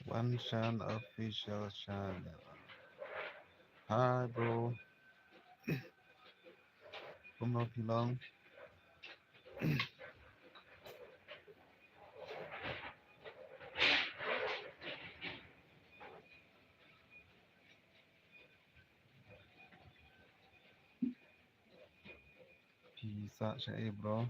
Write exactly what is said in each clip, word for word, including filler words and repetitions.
Wan Shan Official Channel. Hi, bro. Kumno phi long? Phi sah shaei, bro?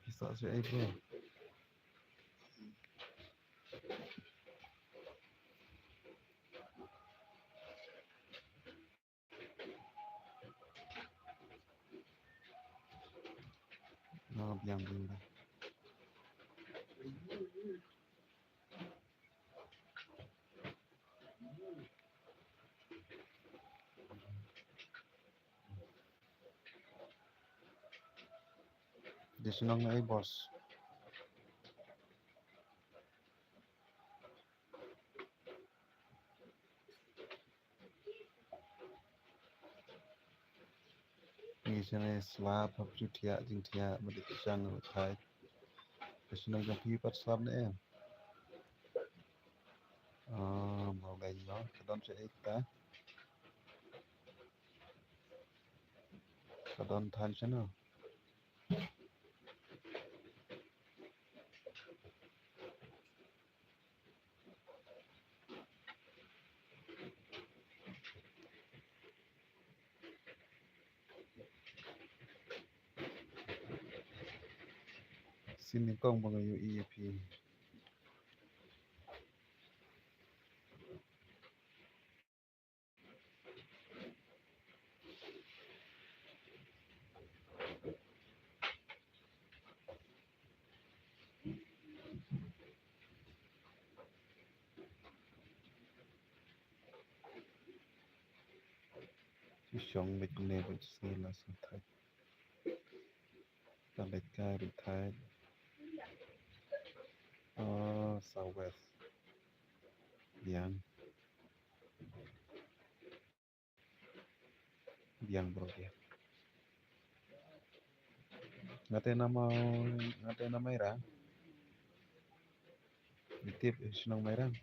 Phi sah shaei, bro? No, biang, biang, biang. Dei shnong na ei, boss? Ngi shane slap hap ju thiah jingthiah, ma dei ki shang thait. Ka shnong jong phi pat slap ne em? Ah, ma lei no, ka don shaei ta? Ka don than shano? Sien nyngkong ba nga ïohi ïa phi. Shu shong beit kumne beit, sngi la sngewthait. Ka leit ka rethait. Oh, South West. Biang. Biang, bro, biang. Nga te na Mai, nga te na Mairang. Ngi tip shnong Mairang.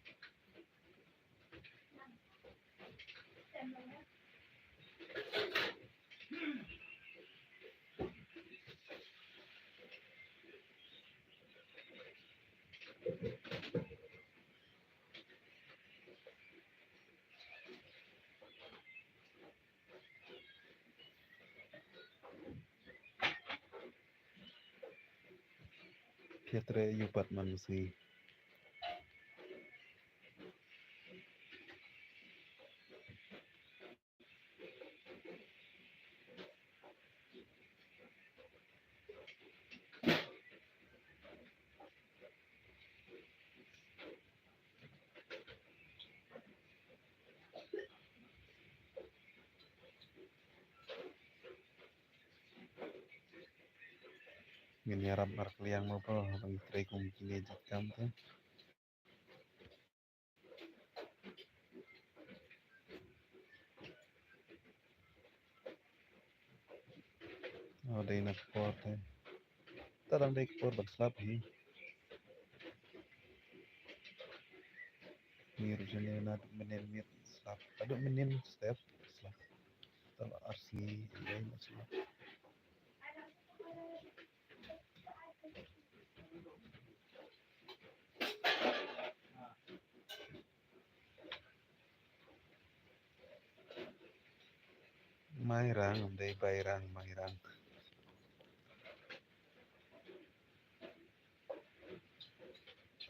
Phi treh ïa u pat man sngi. Ngin ïarap markylliang mo bro, ba ngi trei kum kine jait kam te. Oh, dei na ka por te. Te dang dei ka por ban slap hi. Mir jene naduh mynnin mir slap. Naduh mynnin step slap. Te la ar sngi ïa ma slap. Mairang, ym dei Bairang, Mairang.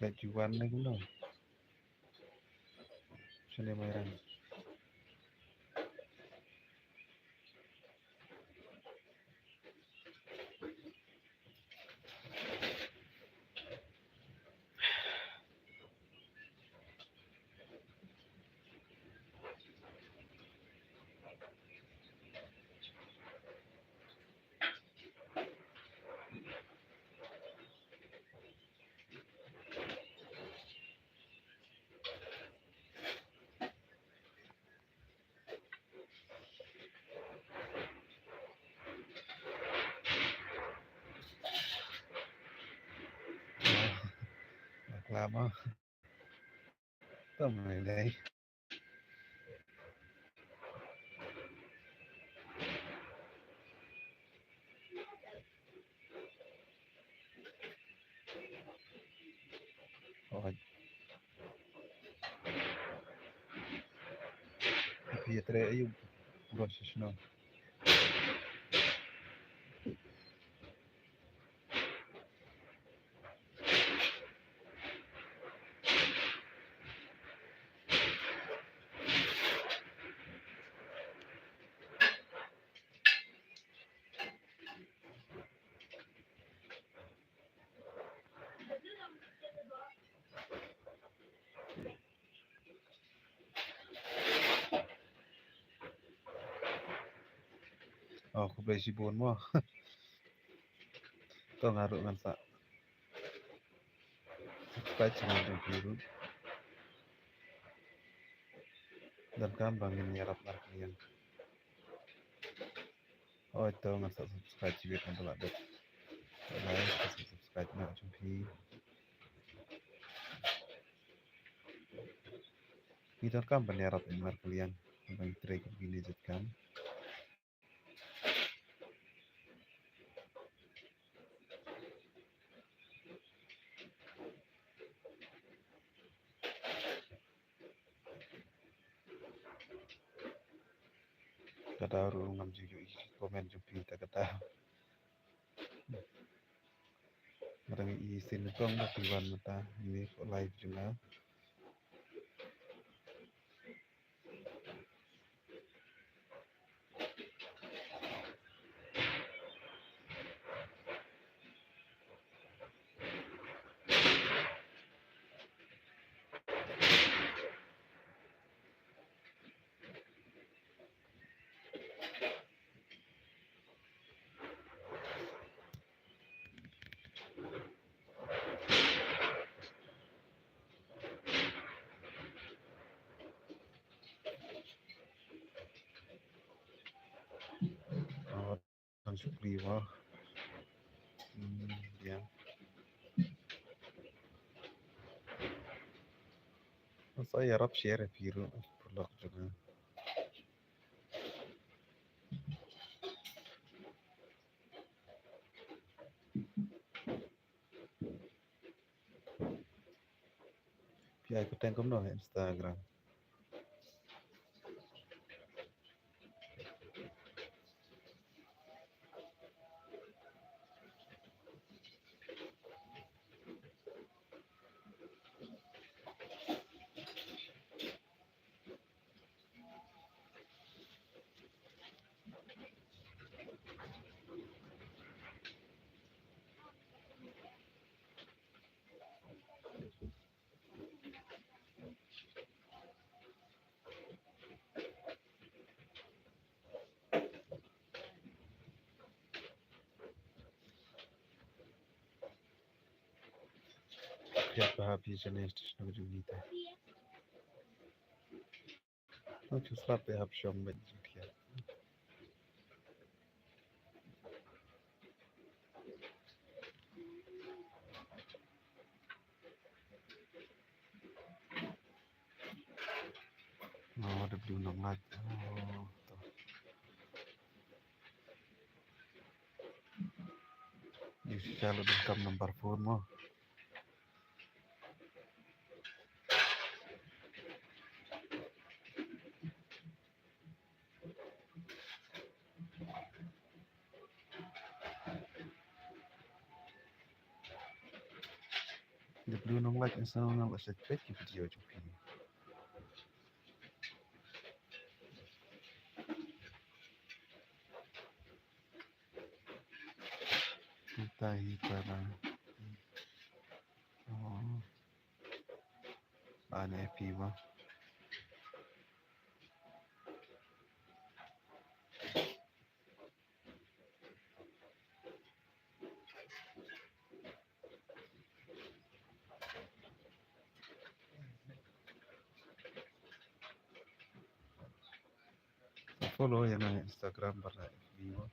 Leit ju wan ne kumno? Shane Mairang. Tama. Tama dai. Oh. Phi ïatrei aïu? Bro, shisno. Oh, khublei shibun mo. To nga ruh ngan sa subscribe channel jong phi ruh. Donkam ba ngin ïarap markylliang. Oi, to ngan sa subscribe shibit, ngan sa lah dep like, sa subscribe na jong phi. Ngi donkam ban ïarap markylliang ban trei kum kine jait kam. Kata ruh ngam ju ïohi comment jong phi ta kata. Nga dang ïohi shisien nyngkong ba phi wan mynta ine ko live jong nga. Oh, tang shukri wa. Hmm, ya. Sa ïarap share phi ruh, paralok jong nga. Phi ai kyrteng kumno ha Instagram? Khriat bha phi shane station ka jong ngi te. Nang shu srap te hap shong bad jingkhia. Oh, W Nonglait. Oh, to. Ïa shisha la donkam number phone mo. W Nonglait, ïa shisha nga la shait peit ki video jong phi. Kita hi para. Oh. Ane phi ba. Follow ïa nga Instagram bad F B mo.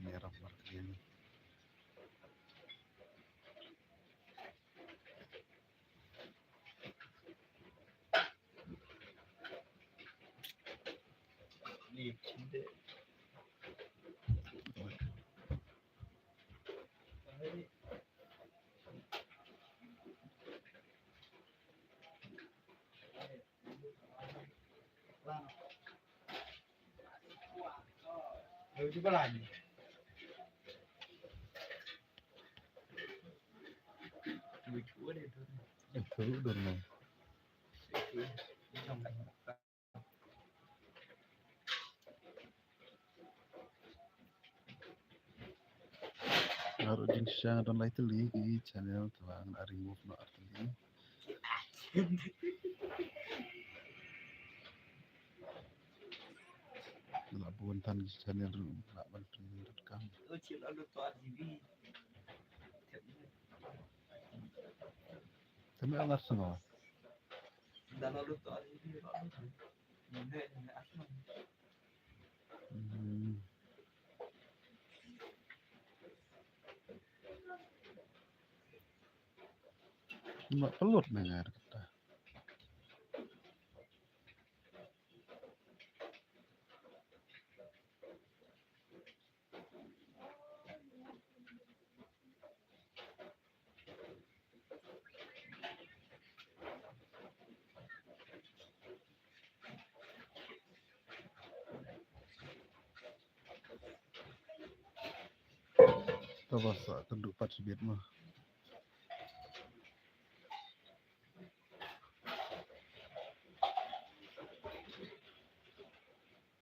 Ïarap markylliang. Nga ruh jingshisha nga don lai tylli ki channel, te ba nga la remove noh ar tylli. Nga la bun than ki channel ruh, nga la ban pyndonkam. Te me ngat sngew. Hmm. Nga pynlut na nga kata. Te ba sa kynduh pat shibit mo.